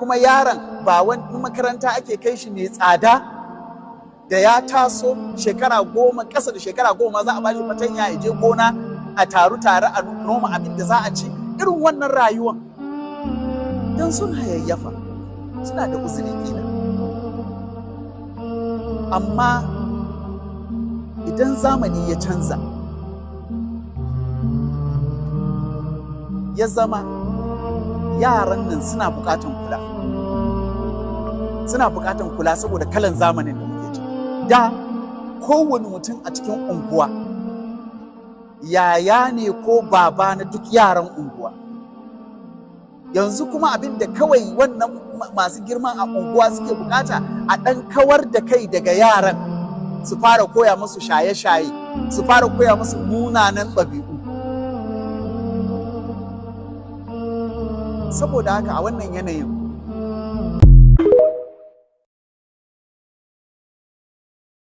Kuma yaron ba wani makaranta ake kai shi mai tsada da ya taso shekara 10, ƙasa da shekara 10 za a bashi fatanya ya je gona a taru tare a noma abin da za a ci. Irin wannan rayuwan don sun hayayyafa suna da uzuri kila. Amma idan zamani ya canza ya zama yaran nan suna bukatan kula, suna bukatan kula saboda kalan zamanin da muke ciki. Da kowane mutum a cikin unguwa yaya ne ko baba na duk yaran unguwa. Yanzu kuma abin da kawai wannan masu girman a unguwa suke bukata a ɗan kawar da kai daga yaran, su fara koya musu shaye-shaye, su fara koya musu munanan ɗabi'u. Saboda haka a wannan yanayin